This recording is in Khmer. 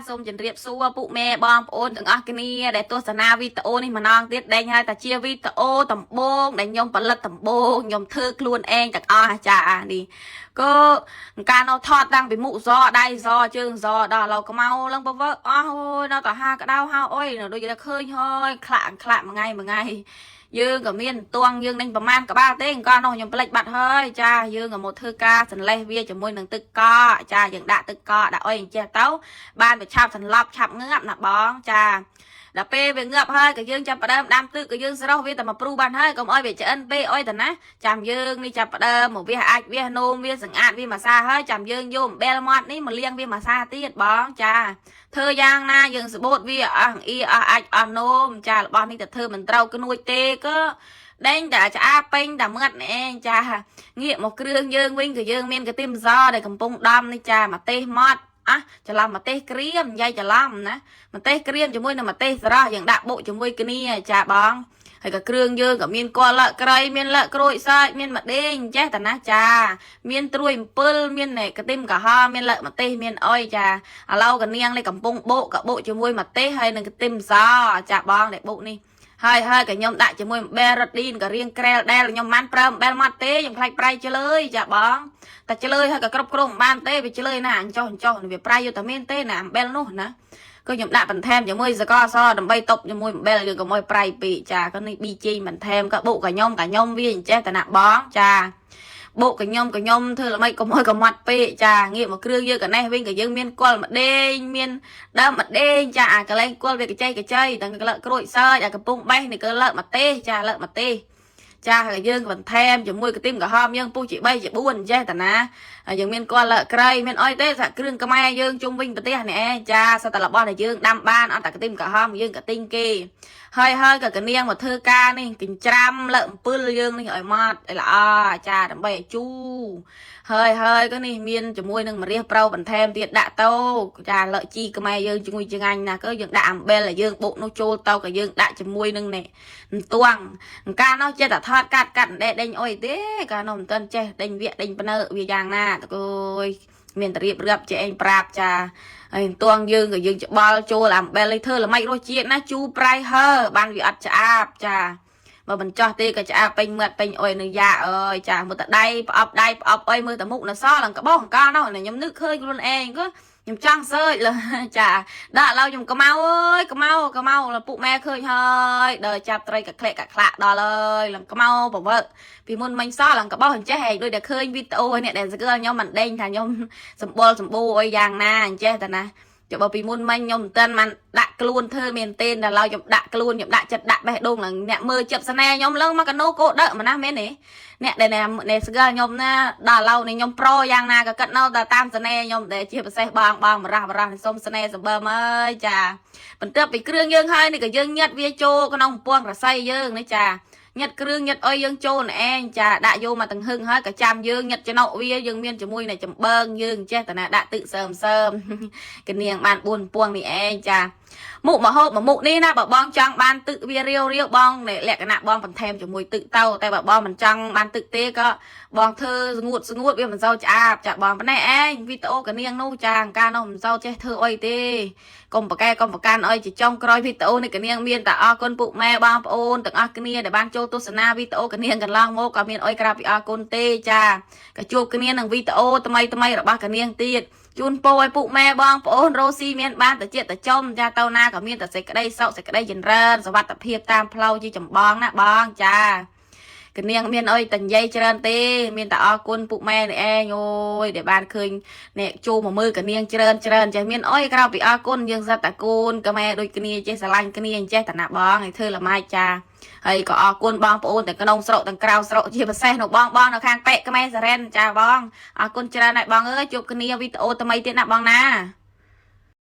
សូមជម្រាបសួរពុកម៉ែបងប្អូនទាំងអស់គ្នាដែលទស្សនាវីដេអូនេះម្ដងទៀតដេញហើយតែជាវីដេអូដំបូងដែលខ្ញុំផលិតដំបូងខ្ញុំធ្វើខ្លួនឯងទាំងអស់ចានេះក៏កាលនៅថតតាំងពីមុខសដៃសជើងសដល់ឥឡូវខ្មៅឡើងពវើអស់អូយនៅតែហាក្តៅហៅអុយដូចតែឃើញហើយខ្លាក់ខ្លាក់មួយថ្ងៃមួយថ្ងៃយើងក៏មានតួងយើងនឹងប្រមាណក្បាលទេអង្គនោះខ្ញុំផ្លេចបាត់ហើយចាយើងក៏មកធ្វើការសន្លេះវាជាមួយនឹងទឹកកកចាយើងដាក់ទឹកកកដាក់អុយអញ្ចេះទៅបានវាឆាប់សន្លប់ឆាប់ងាប់ណាបងចាដល់ពេលវាងាប់ហើយក៏យើងចាប់ផ្ដើមដាំទឹកក៏យើងស្រោះវាតែមកព្រុសបានហើយកុំអោយវាឆ្អិនពេកអុយតាណាចាំយើងនេះចាប់ផ្ដើមមកវាអាចវានោមវាសង្អាតវាមួយសាហើយចាំយើងយកអំបិលមាត់នេះមកលាងវាមួយសាទៀតបងចាធ្វើយ៉ាងណាយើងស្បូតវាអស់អៀអស់អាចអស់នោមចារបស់នេះទៅធ្វើមិនត្រូវក្នួចទេក៏ដេញតែឆ្អាពេញតែមាត់នេះឯងចាងាកមកគ្រឿងយើងវិញក៏យើងមានកន្ទឹមសដែលកំពុងដំនេះចាម្ទេសម៉ត់អះច្រឡំម្ទេសក្រៀមនិយាយច្រឡំណាម្ទេសក្រៀមជាមួយនឹងម្ទេសស្រស់យើងដាក់បុកជាមួយគ្នាចាបងហើយក៏គ្រឿងយើងក៏មានគល់លឹកក្រៃមានលឹកក្រូចសើចមានម្ដេងចេះតាណាចាមានត្រួយអំពិលមាន កន្ទឹមក្រហមមានលឹកម្ទេសមានអុយចាឥឡូវកនាងនេះកំពុងបុកក៏បុកជាមួយម្ទេសហើយនឹងកន្ទឹមសចាបងដែលបុកនេះហើយហើយក៏ខ្ញុំដាក់ជាមួយអំបិលរ៉ឌីនក៏រៀងក្រែលដែលខ្ញុំមិនប្រើអំបិលម៉ត់ទេខ្ញុំខ្លាចប្រៃឆ្លើយចាបងតែឆ្លើយហើយក៏គ្រប់គ្រងមិនបានទេវាឆ្លើយណាអញ្ចោះអញ្ចោះវាប្រៃយកតែមានទេណាអំបិលនោះណាក៏ខ្ញុំដាក់បន្ថែមជាមួយសកលសដើម្បីតបជាមួយអំបិលយើងកុំឲ្យប្រៃពេកចាក៏នេះប៊ីចេងបន្ថែមក៏បុកក៏ខ្ញុំក៏ខ្ញុំវាអញ្ចេះតាណាបងចាបុកកខ្ញុំកខ្ញុំធ្វើល្មិចកុំឲ្យកុំត់ពេកចាងាកមកគ្រឿងយើងកណេះវិញក៏យើងមានគល់ម្ដេងមានដើមម្ដេងចាអាកលែងគល់វាកចៃកចៃទាំងកលឹកក្រូចសើចអាកំពុងបេះនេះក៏លើកម្ទេសចាលើកម្ទេសចាហើយយើងបន្ថែមជាមួយកាទីមក្រហមយើងពុះជា3ជា4ចេះតាណាហើយយើងមានគល់លើកក្រៃមានអុយទេសាគ្រឿងខ្មែរយើងជុំវិញប្រទេសនេះឯងចាសត្វតែរបស់ដែលយើងដាំបានអត់តែកាទីមក្រហមយើងក៏ទិញគេហើយហើយក៏កនាងមកធ្វើការនេះកញ្ច្រាំលើកអំពិលយើងនេះឲ្យម៉ត់ឲ្យល្អចាដើម្បីឲ្យជូរហើយហើយក៏នេះមានជាមួយនឹងម្រះប្រៅបន្ថែមទៀតដាក់ទៅចាលើកជីខ្មែរយើងជួយឆ្ងាញ់ណាស់ក៏យើងដាក់អំបិលឲ្យយើងបុកនោះចូលទៅក៏យើងដាក់ជាមួយនឹងនេះអន្ទួងកាលនោះចេះតែថតកាត់កាត់ដេកដេញអុយទេកាលនោះមិនទាន់ចេះដេញវគ្គដេញភ្នៅវាយ៉ាងណាតកយមានតែរៀបរៀបចេះឯងប្រាប់ចាហើយអន្ទួងយើងក៏យើងច្បល់ចូលអំបិលឲ្យធ្វើល្មិចរសជាតិណាជូរប្រៃហើបានវាអត់ឆ្អាបចាបើមិនចោះទេក៏ឆ្អាបពេញមាត់ពេញអុយនឹងយ៉ាអើយចាមើលតែដៃផ្អប់ដៃផ្អប់អុយមើលតែមុខនៅសល់ឡើងក្បោះអង្កាលនោះខ្ញុំនឹកឃើញខ្លួនឯងក៏ខ្ញុំចង់សើចលើចាដល់ឥឡូវខ្ញុំកម្ៅអើយកម្ៅកម្ៅពុកម៉ែឃើញហើយដល់ចាប់ត្រីកក្លែកកក្លាក់ដល់ហើយឡើងកម្ៅបវើពីមុនមិញសឡើងក្បោះអញ្ចេះហែងដូចតែឃើញវីដេអូនេះដែលស្គាល់ខ្ញុំមិនដេញថាខ្ញុំសម្បុរសម្បូរអីយ៉ាងណាអញ្ចេះតាណាចុះបើពីមុនមិញខ្ញុំមិនទាន់បានដាក់ខ្លួនធ្វើមែនទេដល់ឡើយខ្ញុំដាក់ខ្លួនខ្ញុំដាក់ចិត្តដាក់បេះដូងឡើងអ្នកមើលចិត្តស្នេហ៍ខ្ញុំឡើងមកកណូកោដឹកម្ណាស់មែនទេអ្នកដែលអ្នកស្គាល់ខ្ញុំណាដល់ឡូវនេះខ្ញុំប្រូយ៉ាងណាក៏គិតនៅតែតាមស្នេហ៍ខ្ញុំដែលជាពិសេសបងបងបរះបរះសុំស្នេហ៍សម្បើមអើយចាបន្ទាប់ពីគ្រឿងយើងហើយនេះក៏យើងញាត់វាចូលក្នុងកំពង់រស័យយើងនេះចាញាត់គ្រឿងញាត់អុយយើងចូលឯងចាដាក់យកមកទាំងហឹងហើយក៏ចាំយើងញាត់ចំណុកវាយើងមានជាមួយនឹងចំបើងយើងចេះតាណាដាក់ទឹកសើមសើមកនាងបាន4ពងនេះឯងចាមុខមហូបមួយមុខនេះណាបើបងចង់បានទឹកវារាវរាវបងលក្ខណៈបងបន្ថែមជាមួយទឹកទៅតែបើបងមិនចង់បានទឹកទេក៏បងធ្វើស្ងួតស្ងួតវាមិនសូវឆ្អាបចាបងប៉ុណ្ណេះឯងវីដេអូកនាងនោះចាកាលនោះមិនសូវចេះធ្វើអីទេកុំប្រកែកុំប្រកាន់អីជាចុងក្រោយវីដេអូនេះកនាងមានតែអរគុណពុកម៉ែបងប្អូនទាំងអស់គ្នាដែលបានចូលទស្សនាវីដេអូកនាងកន្លងមកក៏មានអីក្រៅពីអរគុណទេចាក៏ជួបគ្នានឹងវីដេអូថ្មីថ្មីរបស់កនាងទៀតជូនពរឲ្យពុកម៉ែបងប្អូនរស់ស៊ីមានបានតិចតិចំចាទៅណាក៏មានតែសេចក្តីសុខសេចក្តីចម្រើនសុវត្ថិភាពតាមផ្លូវជាចម្បងណាបងចាកនាងមានអីតែនិយាយច្រើនទេមានតែអរគុណពុកម៉ែនេះឯងអូយដែលបានឃើញអ្នកចូលមកមើលកនាងច្រើនច្រើនចេះមានអីក្រៅពីអរគុណយើងសិតតែកូនក៏ម៉ែដូចគ្នាចេះស្រឡាញ់គ្នាអញ្ចេះតាណាបងឲ្យធ្វើល្ម៉ែចចាហើយក៏អរគុណបងប្អូនទាំងក្នុងស្រុកទាំងក្រៅស្រុកជាពិសេសនៅបងបងនៅខាងប៉ែកខ្មែរសារ៉ែនចាបងអរគុណច្រើនណាស់បងអើយជួបគ្នាវីដេអូថ្មីទៀតណាបងណា។